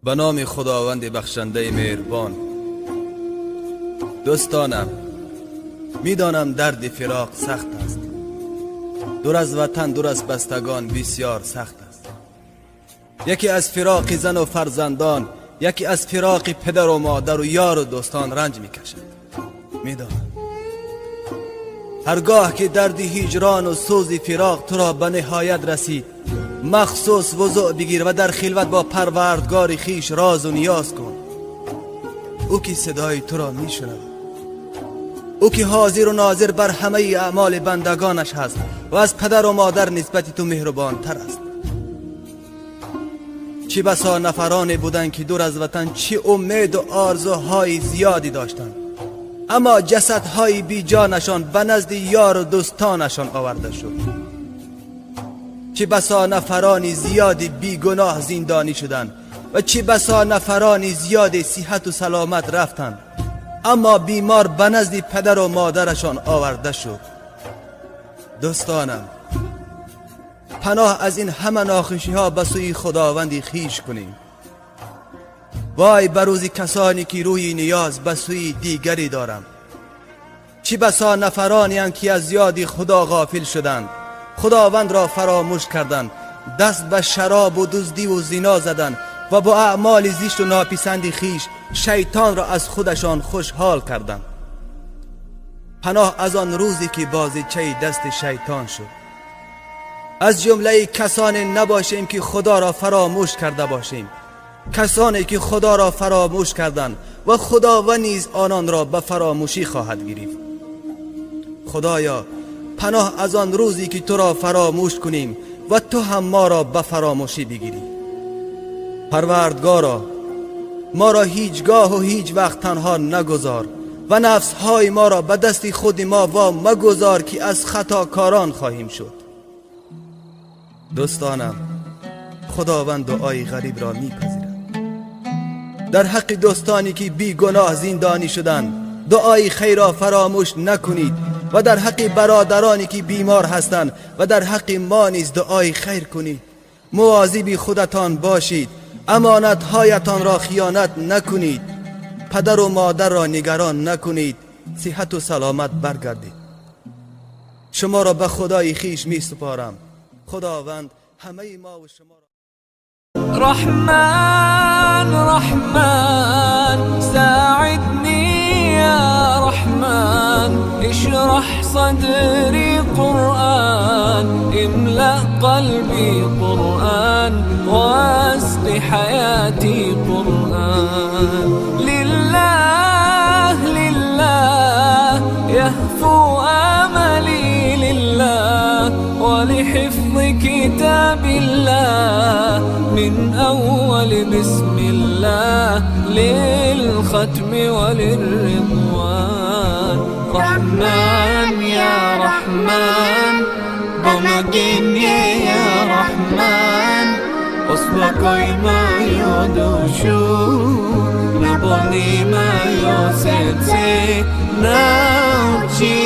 Ба номи Худованди бахшандаи меҳрубон. Дӯстонам, медонам, дарди фироқ сахт аст. Дур аз ватан, дур аз бастагон бисёр сахт аст. Яке аз фироқи зану фарзандон, яке аз фироқи падару модару ёру дӯстон ранҷ мекашад. Медонам, ҳаргоҳ ки дарди ҳиҷрону сӯзи фироқ туро ба ниҳоят расид, махсус вузӯ бигир ва дар хилват бо Парвардгори хиш розу ниёз кун. Ӯ ки садои туро мешунавад, ӯ ки ҳозиру нозир бар ҳамаи аъмоли бандагонаш ҳаст ва аз падару модар нисбати ту меҳрубонтар аст. Чӣ басо нафароне буданд, ки дур аз ватан чӣ умеду орзуҳои зиёде доштанд, аммо ҷасадҳои беҷонашон ба назди ёру дӯстонашон оварда шуд. Чӣ басо нафарони зиёди бегуноҳ зиндонӣ шуданд ва чӣ басо нафарони зиёди сиҳату саломат рафтанд, аммо бемор ба назди падару модарашон оварда шуд. Дӯстонам, паноҳ аз ин ҳама нохушиҳо ба сӯи Худованди хиш кунем. Вой ба рӯзи касоне ки рӯи ниёз ба сӯи дигаре доранд. Чӣ басо нафаронеанд, ки аз ёди Худо ғофил шуданд, Худовандро фаромӯш карданд, даст ба шаробу дуздиву зино заданд ва бо аъмоли зишту нописанди хиш шайтонро аз худашон хушҳол карданд. Паноҳ аз он рӯзе ки бозичаи дасти шайтон шуд. Аз ҷумлаи касоне набошем, ки Худоро фаромӯш карда бошем. Касоне ки Худоро фаромӯш карданд ва Худованд низ ононро ба фаромӯшӣ хоҳад гирифт. Худоё, паноҳ аз он рӯзе ки туро фаромӯш кунем ва ту ҳам моро ба фаромӯшӣ бигирӣ. Парвардгоро, моро ҳеҷ гоҳу ҳеҷ вақт танҳо нагузор ва нафсҳои моро ба дасти худи мо во магузор, ки аз хатокорон хоҳем шуд. Дӯстонам, Худованд дуои ғарибро мепазирад. Дар ҳаққи дӯстоне ки бегуноҳ зиндонӣ шуданд, дуои хайрро фаромӯш накунед ва дар ҳаққи бародароне ки бемор ҳастанд ва дар ҳаққи мо низ дуои хайр кунед. Мавозиби худатон бошед, амонатҳоятонро хиёнат накунед, падару модарро нигарон накунед. Сиҳату саломат баргардед. Шуморо ба Худои хиш месупорам. Худованд ҳамаи мову шуморо رحمن رحمن ساعدني يا رحمن، اشرح صدري قرآن، املأ قلبي قرآن، واسق حياتي قرآن. لله لله يهفو آملي، لله ولحفظ كتاب الله، من أول بسم الله للختم وللرضوان. رحمن يا رحمن помоги يا رحمن، успокой мою душу, наполни мое сердце, научи.